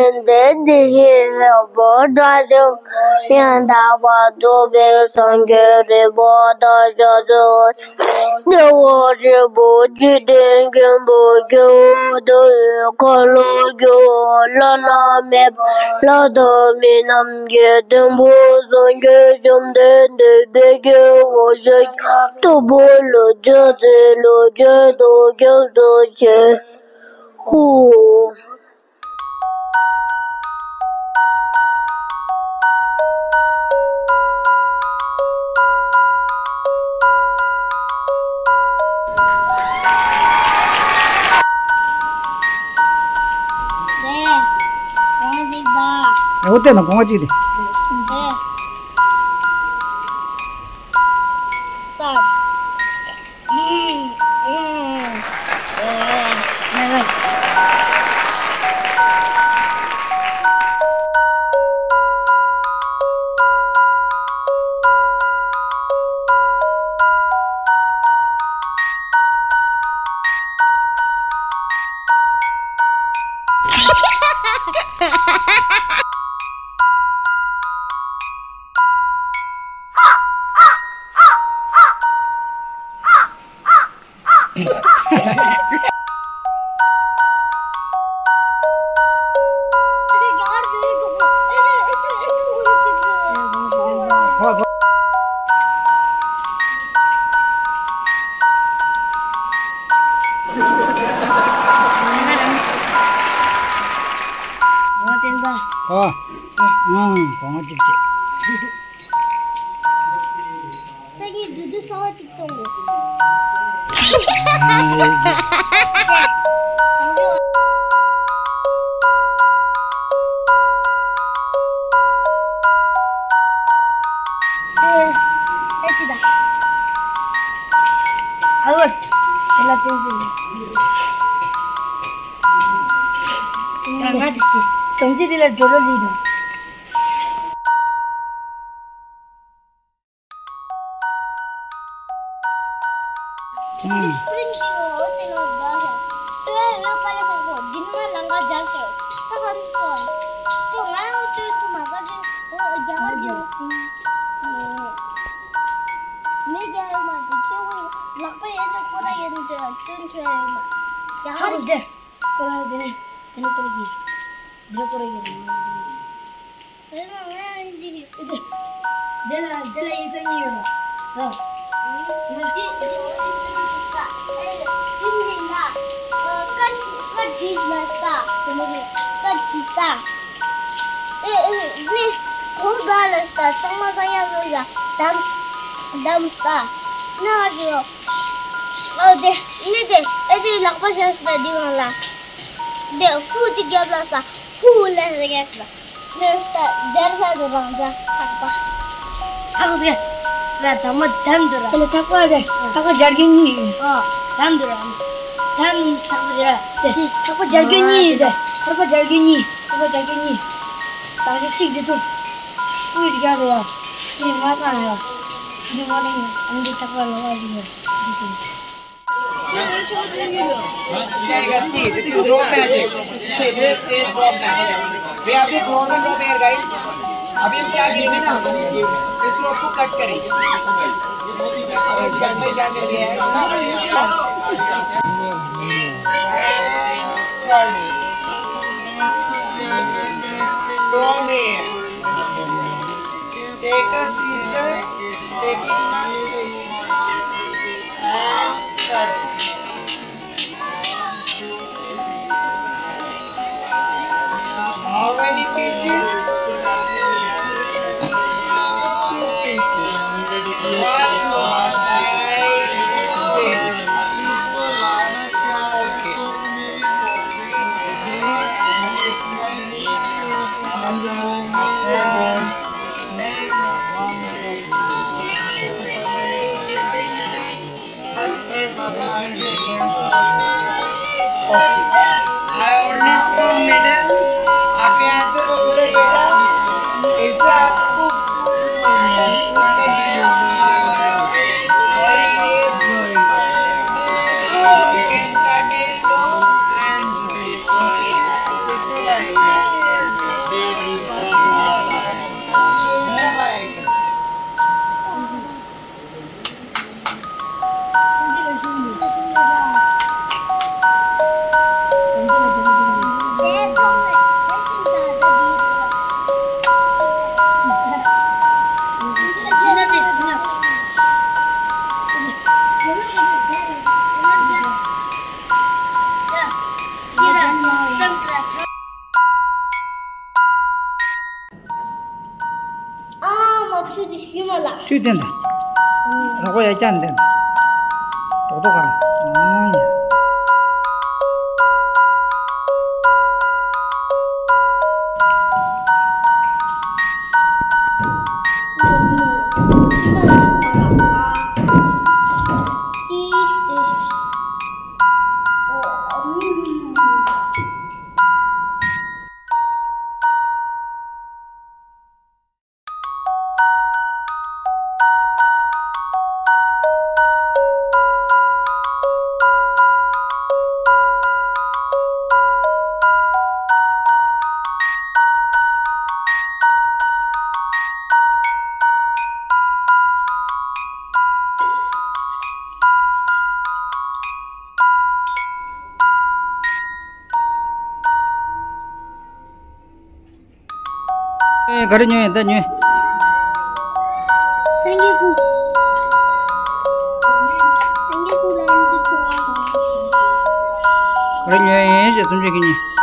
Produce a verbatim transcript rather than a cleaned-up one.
ལྡན་དེ་བཞིན་གཤེགས་པ་དགྲ་བཅོམ་ཡང་དག་པར་རྫོགས་པའི་སངས་རྒྱས་རིག་པ་དང་ཞབས་སུ་བདེ་བ་ཆེན་པོ་འཇིག་རྟེན་མཁྱེན་པ་རྒྱལ་བ་དང་ཡོད་མཁའ་ལ་རྒྱལ་བ་བླ་ན་མེད་པ་ལྷ་དང་མི་རྣམས་ཀྱི་དོན་པོ་སངས་རྒྱས་བཅོམ་ལྡན་འདས་དཔལ་རྒྱལ་བ་ཤཱཀྱ་ཐུབ་པ་ལ་ཕྱག་འཚལ་ལོ། རྒྱས་དང་སྐྱབས་སུ་མཆི། ཧུ། འོ་དེ་ན་གོང་བ་གཅིག་དེ། ཨ། ཨང་། གོང་མ་གཅིག་བྱས། ད་ངས་བདུད་བདུད་གསང་བ་གཅིག་གཏོང་དགོས། ཨེ་ཅི་ད། ཨ་ལོས། དེ་ལ་བསྟན་འཛིན་ལ། ང་ང་དེ་ཅི། དམ་ཚིག་དེ་ལ་འགྲོ་ལོ་ལི་དང་། ཨུམ། སྤྲིན་གྱི་འོད་དེ་ལ་བདག་ཤར། ལྟོ་བའི་འོད་དཀར་ལ་ཕོག་པོ། སྦྱིན་མ་ལང་ཀ་སྦྱར་ཤར། ས་ཁམས་སྟོན། ལྟོས་ང་ཡང་སྟོན་ཐུབ་མ་བཀའ་དྲིན་འོ་རྒྱ་གར་གྱི་མི་རྒྱལ་མ་དེ་ཁྱེད་ཀྱི་ལག་པ་ཡན་དུ་ཁོ་ར་ཡན་དུ་སྟོན་ཐུབ་ཡ་ཡོད་མ་རྒྱ་གར་གྱི། ཁོ་ར་དེ་ནས་དེ་ནས་ཁོ་ར་གྱི་འདི་ཁོ་ར་གྱི། ཟེར་ན་ང་ཡང་འདི་རེད། འདི་འདི་ལ་འདི་ལ་ཡིག་ཚད་གཉིས་ཡོད་ལ། འདི་འདི་འདི་འདི་ལ་སྐད་སྐད་འདི་ལ་ས་དེ་མོ་གི་སྐད་ཅིག་ས། ཨེ་ཨེ་ནི་གོ་ག་ལ་ས་གཙང་མ་ག་ཡ་ག་ཡ་དམ་དམ་ས་ན་ག་ཅི་ཡོད། ཨོ་དེ་ནི་དེ་ཨེ་དེ་ལག་པ་བཞག་ས་འདི་གང་ལ། དེ་ཧུ་ཅིག་རྒྱབ་ལ་ས་ཧུ་ལ་ཟེར་གྱི་ས། ནས་ད་སྦྱར་ས་དུ་རང་ཅག་ཐག་པ། ཨ་ཁུ་སྐད། ལ་དང་པོ་དམ་དུ་ར། དེ་ལ་ཐག་པ་དེ་ཐག་པ་སྦྱར་རྒྱུ་གཉིས་ཡོད། ཨོ་དམ་དུ་ར། དམ་ཐག་པ་དེ་ར། དེ་ཐག་པ་སྦྱར་རྒྱུ་གཉིས་ཡོད་དེ། ཐག་པ་སྦྱར་རྒྱུ་གཉིས། ཐག་པ་སྦྱར་རྒྱུ་གཉིས། དང་ཞག་གཅིག་དེ་དུ། ཀུའི་རྒྱ་དེ་ཡ། དེ་ང་གང་ཡ། དེ་ང་དེ་ཡ། ཨ་འདི་ཐག་པ་ལ་བ་ཞིག་ཡ། དེ་དུ། See, this is rope magic. See, this is rope magic. We have this normal rope here, guys. अभी हम क्या करेंगे ना, इस रोप को कट करेंगे। इस जंगल क्या कर दिया है? From here. Take a scissor, take it and cut. How many pieces? Two pieces. One more like this. Okay. ཆུ་དེ་ཤི་མ་ལ། ཆུ་དེ་འདི། རོགས་པ་ཡ་ཅན་དེ། རྡོག་རྡོག་ག་ལ། ཨང་ཡ། ཨེ། ག་རེ་ཉོས་ཡིན་ད་ཉོས། སངས་རྒྱས་སྐུ། སངས་རྒྱས་སྐུ་ལ་ཡིན་གྱི་ཆོག་ག་རེ་ཉོས་ཡིན་ཞེས་སུམ་ཅུ་གི་གཉིས།